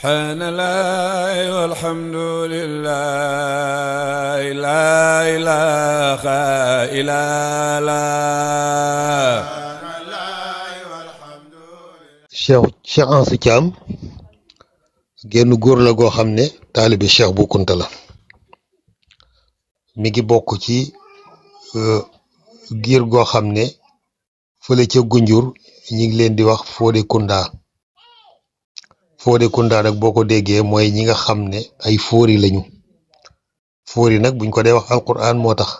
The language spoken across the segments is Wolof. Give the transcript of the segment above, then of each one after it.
subhanallah walhamdulillah la ilaha illallah. Cheikh Ansu Thiam génn góor la goo xam ne taalibe Cheikh Bou Kounta la mi ngi bokk ci giir goo xam ne fële ca Gunjur ñi ngi leen di wax Fodé Kounda nag boo ko déggee mooy ñi nga xam ne ay fóori lañu fóori nag buñ ko dee wax alquran moo tax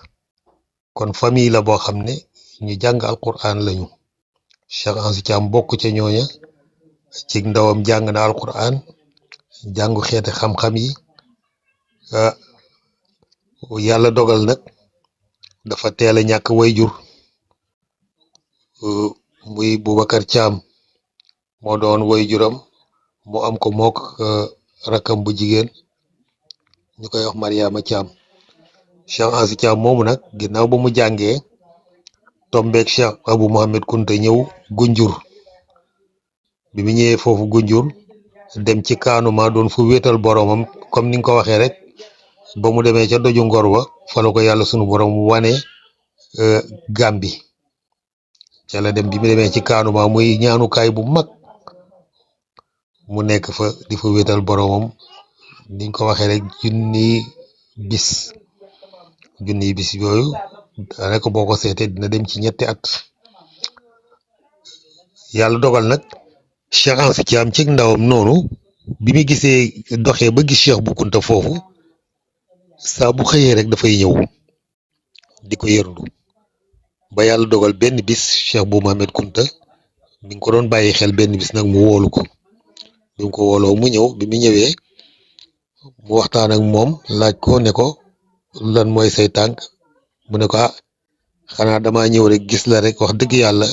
kon famille la boo xam ne ñu jàng alquran lañu Cheikh Ansu Thiam bokk ca ñooña ci ndawam jàng na alquran jàngu xeeti xam-xam yi yàlla dogal nag dafa teel a ñàkk wayjur muy Boubacar Thiam moo doon wayjuram mu am ko mook rakam bu jigéen ñu koy wax Mariama Thiam Cheikh Ansu Thiam moomu nag ginnaaw ba mu jàngee tombeek Cheikh Abou Mohamed Kounta ñëw Gunjur bi mu ñëwee foofu Gunjur dem ci kaanuma doon fu wéetal boromam comme ni nga ko waxee rek ba mu demee ca doju ngor wa fa la ko yàlla sunu borom wane Gàmbi ca la dem bi mu demee ci kaanuma muy ñaanukaay bu mag mu nekk fa di fa wéetal boromam ni nga ko waxee rek junniy bis yooyu rek boo ko seetee dina dem ci ñetti at yàlla dogal nag Cheikh Ansu Thiam ci ndawam noonu bi mu gisee doxee ba gis Cheikh Bou Kounta foofu saa bu xëyee rek dafay ñëw di ko yërndu ba yàlla dogal benn bis Cheikh Bou Mohamed Kounta mi ngi ko doon bàyyi xel benn bis nag mu woolu ko bi mu ko wooloo mu ñëw bi mu ñëwee mu waxtaan ak moom laaj ko ne ko lan mooy say tànk mu ne ko xanaa dama ñëw rek gis la rek wax dëgg yàlla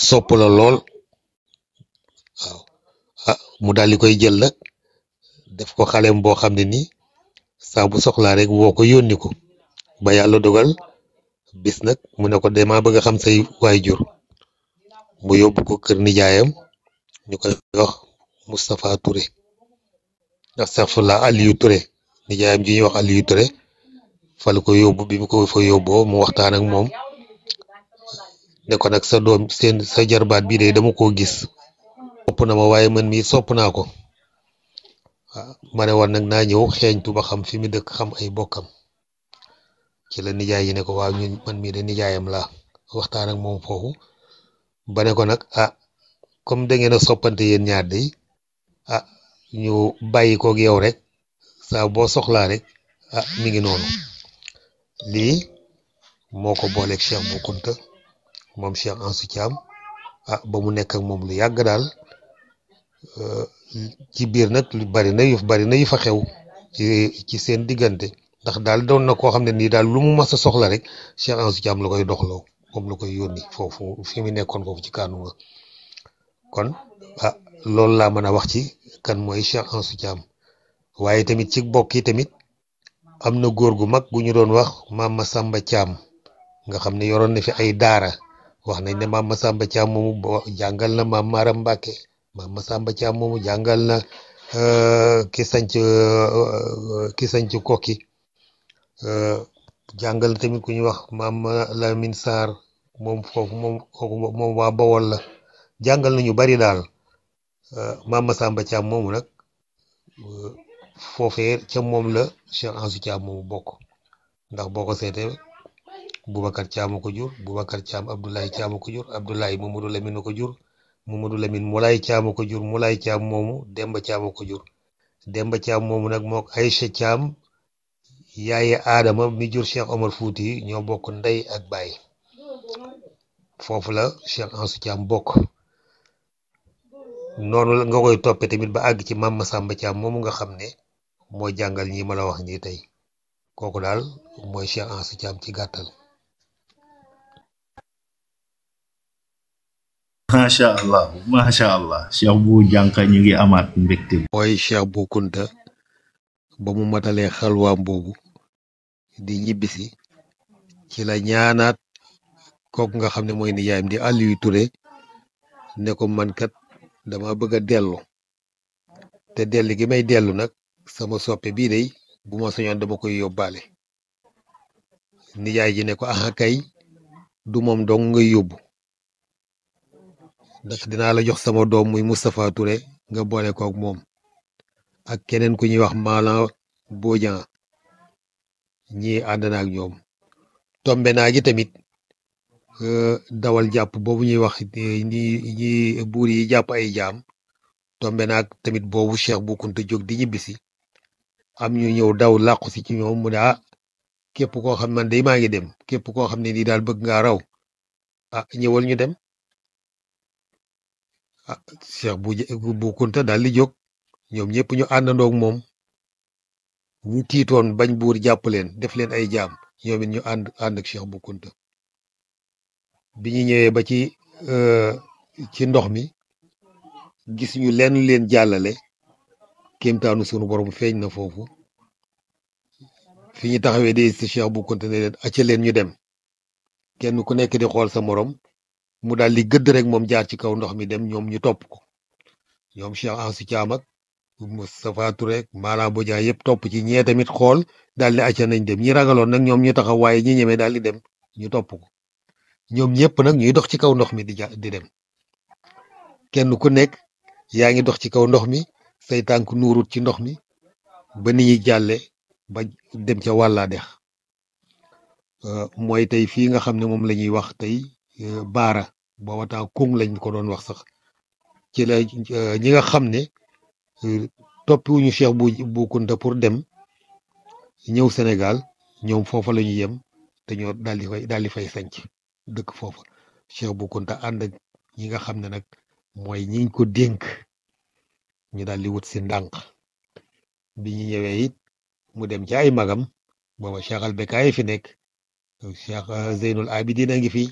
sopp la lool waaw mu daal di koy jël nag def ko xaleem boo xam ne nii saa bu soxlaa rek woo ko yónni ko ba yàlla dogal bis nag mu ne ko dama bëgg a xam say waayjur mu yóbbu ko kër nijaayam ñu koy wax Moustapha Touré astaghfirullah Aliou Touré nijaayam ji ñuy wax Aliou Touré fa la ko yóbbu bi mu ko fa yóbboo mu waxtaan ak moom ne ko nag sa doom sa jarbaat bii de dama koo gis sopp na ma waaye man mii sopp naa ko ma ne woon nag naa ñëw xeeñtu ba xam fi mu dëkk xam ay bokkam ci la nijaay yi ne ko waaw ñun man mii de nijaayam laa waxtaan ak moom foofu ba ne ko nag comme da ngeen a soppante yéen ñaar de ñu bàyyi koog yow rek saa boo soxlaa rek mi ngi noonu lii moo ko booleeg Cheikh Bou Kounta moom Cheikh Ansu Thiam ba mu nekk ak moom lu yàgg daal ci biir nag lu bari na yu fa xew ci seen diggante ndax daal doon na koo xam ne nii daal lu mu mas a soxla rek Cheikh Ansu Thiam la koy doxloo moom la koy yónni foofu fi mu nekkoon foofu ci Kaanuma kon loolu laa mën a wax ci kan mooy Cheikh Ansu Thiam waaye tamit ci bokk yi tamit am na góor gu mag gu ñu doon wax Maam Masamba Thiam nga xam ne yoroon na fi ay daara wax nañ ne Maam Masamba Thiam moomu jàngal na Maam Maram Mbàkke Maam Masamba Thiam moomu jàngal na ki sanc Kokki jàngal na tamit ku ñuy wax Maam Lamine Sarr moom foofu moom waa Bawol la jàngal nañu bari daal Maam Masamba Thiam moomu nag foofee ca moom la Cheikh Ansu Thiam moomu bokk ndax boo ko seetee Boubacar Thiam ko jur Boubacar Thiam Abdoulaye Thiam ko jur Abdoulaye Mamadou Lamine ko jur Mamadou Lamine Moulay Thiam ko jur Moulay Thiam moomu Demba Thiam ko jur Demba Thiam moomu nag mook Aïcha Thiam yaaye Adama mi jur Cheikh Omar Fouti ñoo bokk ndey ak baay foofu la Cheikh Ansu Thiam bokk noonu la nga koy toppee tamit ba àgg ci Maam Masamba Thiam moomu nga xam ne moo jàngal ñi ma la wax nii tey kooku daal mooy Cheikh Ansu Thiam ci gàttal. macha allah Cheikh Bou jànka ñu ngi amaat mbégte. mooy Cheikh Bou Kounta ba mu matalee xalwaam boobu di ñibbisi ci la ñaanaat kooku nga xam ne mooy nijaayam di Aliou Touré ne ko man kat dama bëgg a dellu te dellu gi may dellu nag sama soppe bii day bu ma sañoon dama koy yóbbaale. nijaay ji ne ko aha kay du moom dong ngay yóbbu ndax dinaa la jox sama doom muy Moustapha Touré nga boole kook moom ak keneen ku ñuy wax Malang Bodian ñii ànd na ak ñoom. tombe naa gi tamit dawal jàpp boobu ñuy wax ñi buur yi jàpp ay jaam tombe naag tamit boobu Cheikh Bou Kounta jóg di ñibbisi am ñu ñëw daw làqu si ci ñoom mu ne képp koo xam man day maa ngi dem képp koo xam ne nii daal bëgg ngaa raw ñëwal ñu dem. Cheikh Bou Kounta daal di jóg ñoom ñëpp ñu àndandoog moom ñu tiitoon bañ buur jàpp leen def leen ay jaam ñoom it ñu ànd ak Cheikh Bou Kounta bi ñu ñëwee ba ci ndox mi gis ñu leen leen jàllale kéemtaanu sunu borom feeñ na foofu fi ñu taxawee di si Cheikh Bou Kounta ne leen acca leen ñu dem kenn ku nekk di xool sa morom mu daal di gëdd rek moom jaar ci kaw ndox mi dem ñoom ñu topp ko ñoom Cheikh Ansou Thiam ak Moustapha Touré Malang Bodian yëpp topp ci ñee tamit xool daal di acca nañ dem ñi ragaloon nag ñoom ñu taxaw waaye ñi ñemee daal di dem ñu topp ko ñoom ñëpp nag ñuy dox ci kaw ndox mi di dem kenn ku nekk yaa ngi dox ci kaw ndox mi say tànk nuurut ci ndox mi ba ni ñuy jàlle ba dem ca wàllaa dex mooy tey fii nga xam ne moom la ñuy wax tey baara booba temps kung lañ ko doon wax sax ci la ñi nga xam ne toppiwuñu Cheikh Bou Kounta pour dem ñëw Sénégal ñoom foofa la ñu yem te ñoo daal di fay sanc dëkk foofa Cheikh Bou Kounta ànd ak ñi nga xam ne nag mooy ñiñ ko dénk ñu daal di wut si ndànk bi ñu ñëwee it mu dem ci ay magam booba Cheikh Albekaay fi nekk Cheikh Zeynul Abidin a ngi fi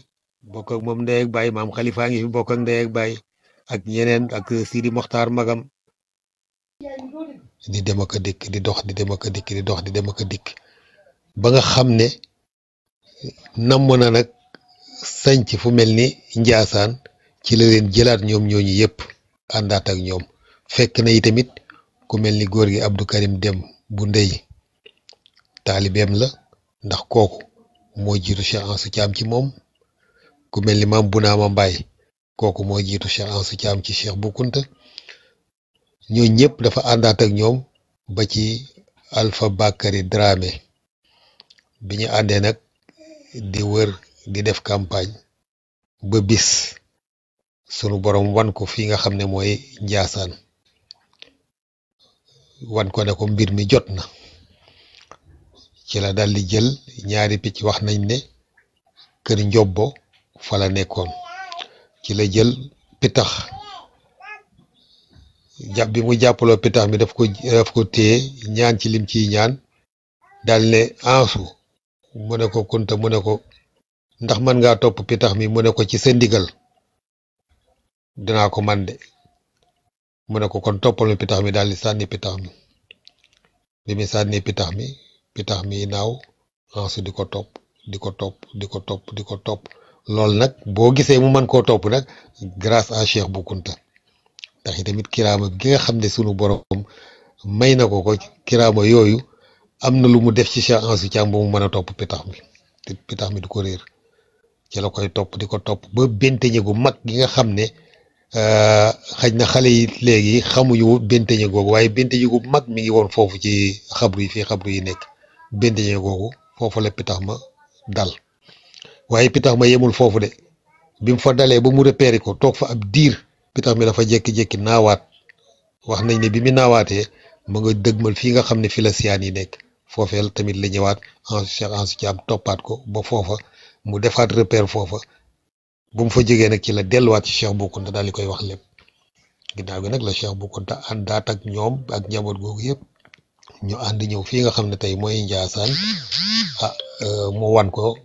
bokk ak moom ndey ak baay maam Khalifa ngi fi bokk ak ndey ak baay ak ñeneen ak Sidi Mokhtar magam di dem ak a dikk di dox di dem ak a dikk di dox di dem ak a dikk ba nga xam ne namm na nag sanc fu mel ni Njaasaan ci la leen jëlaat ñoom ñooñu yëpp àndaat ak ñoom fekk na yi tamit ku mel ni góor gi Abdou Karim Dem bu ndey taalibeem la ndax kooku moo jiitu Cheikh Ansou Thiam ci moom ku mel ni maam Bunaama Mbaay kooku moo jiitu Cheikh Ansou Thiam ci Cheikh Bou Kounta ñoo ñëpp dafa àndaat ak ñoom ba ci Alpha Bakary Dramé bi ñu àndee nag di wër di def campagne ba bis sunu borom wan ko fi nga xam ne mooy Njaasaan wan ko ne ko mbir mi jot na ci la dal di jël ñaari picc wax nañ ne kër njobbo fa la nekkoon ci la jël pitax jàpp bi mu jàppaloo pitax mi daf ko téye ñaan ci lim ciy ñaan dal ne Ansou mu ne ko Kounta mu ne ko ndax mën ngaa topp pitax mi mu ne ko ci sa ndigal dinaa ko man de mu ne ko kon toppal ma pitax mi daal di sànni pitax mi bi mu sànni pitax mi naaw Ansou di ko topp di ko topp di ko topp di ko topp loolu nag boo gisee mu mën koo topp nag grâce à Cheikh Bou Kounta ndax itamit kiraama gi nga xam ne sunu borom may na ko kiraama yooyu am na lu mu def ci Cheikh Ansou Thiam ba mu mën a topp pitax mi te pitax mi du ko réer ci la koy topp di ko topp ba benteñe gu mag gi nga xam ne xaj na xale yi léegi xamuñu benteñe googu waaye benteñe gu mag mi ngi woon foofu ci xabru yi fii xabru yi nekk benteñe googu foofu la pitax ma dal waaye pitax ma yemul foofu de bi mu fa dalee ba mu repéré ko toog fa ab diir pitax mi dafa jékki-jékki naawaat wax nañ ne bi mu naawaatee ma nga dëgmal fii nga xam ne fi la siyaan yi nekk foofeel tamit la ñëwaat Cheikh Ansou Thiam toppaat ko ba foofa mu defaat repère foofa bu mu fa jógee nag ci la delluwaat ci Cheikh Bou Kounta daal di koy wax lépp ginnaaw gi nag la Cheikh Bou Kounta àndaat ak ñoom ak njaboot googu yëpp ñu ànd ñëw fii nga xam ne tey mooy Njaasaan mu wan ko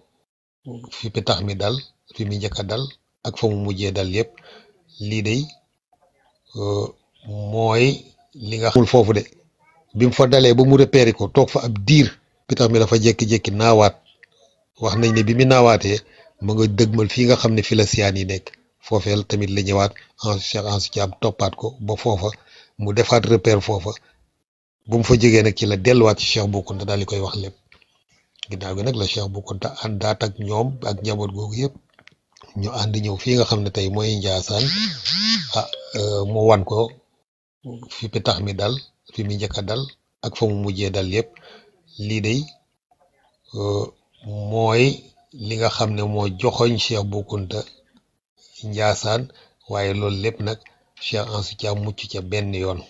fi pitax mi dal fi mu njëkk a dal ak fa mu mujjee dal yëpp lii day mooy li nga xamul foofu de bi mu fa dalee ba mu repéré ko toog fa ab diir pitax mi dafa jékki-jékki naawaat wax nañ ne bi mu naawaatee ma nga dëgmal fii nga xam ne fi la siyaan yi nekk foofeel tamit la ñëwaat Cheikh Ansou Thiam toppaat ko ba foofa mu defaat repère foofa bu mu fa jógee nag ci la delluwaat ci Cheikh Bou Kounta daal di koy wax lépp ginnaaw gi nag la Cheikh Bou Kounta àndaat ak ñoom ak njaboot googu yëpp ñu ànd ñëw fii nga xam ne tey mooy Njaasaan mu wan ko fi pitax mi dal fi mu njëkk a dal ak fa mu mujjee dal yëpp lii day mooy li nga xam ne moo joxoñ Cheikh Bou Kounta Njaasaan waaye loolu lépp nag Cheikh Ansou Thiam mucc ca benn yoon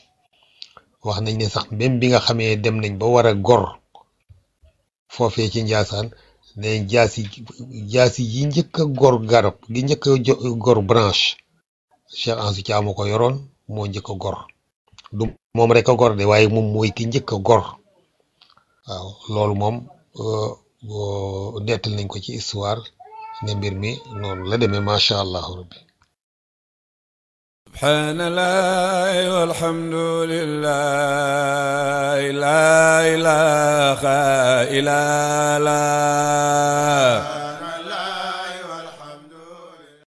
wax nañ ne sax même bi nga xamee dem nañ ba war a gor foofee ci Njaasaan ne jaasi yi njëkk a gor garab gi njëkk a gor branche Cheikh Ansou Thiam ko yoroon moo njëkk a gor du moom rek a gor de waaye moom mooy ki njëkk a gor waaw loolu moom nettal nañ ko ci histoire ne mbir mi noonu la demee macha allah rabbi subhanallah walhamdulillah la ilaha illallah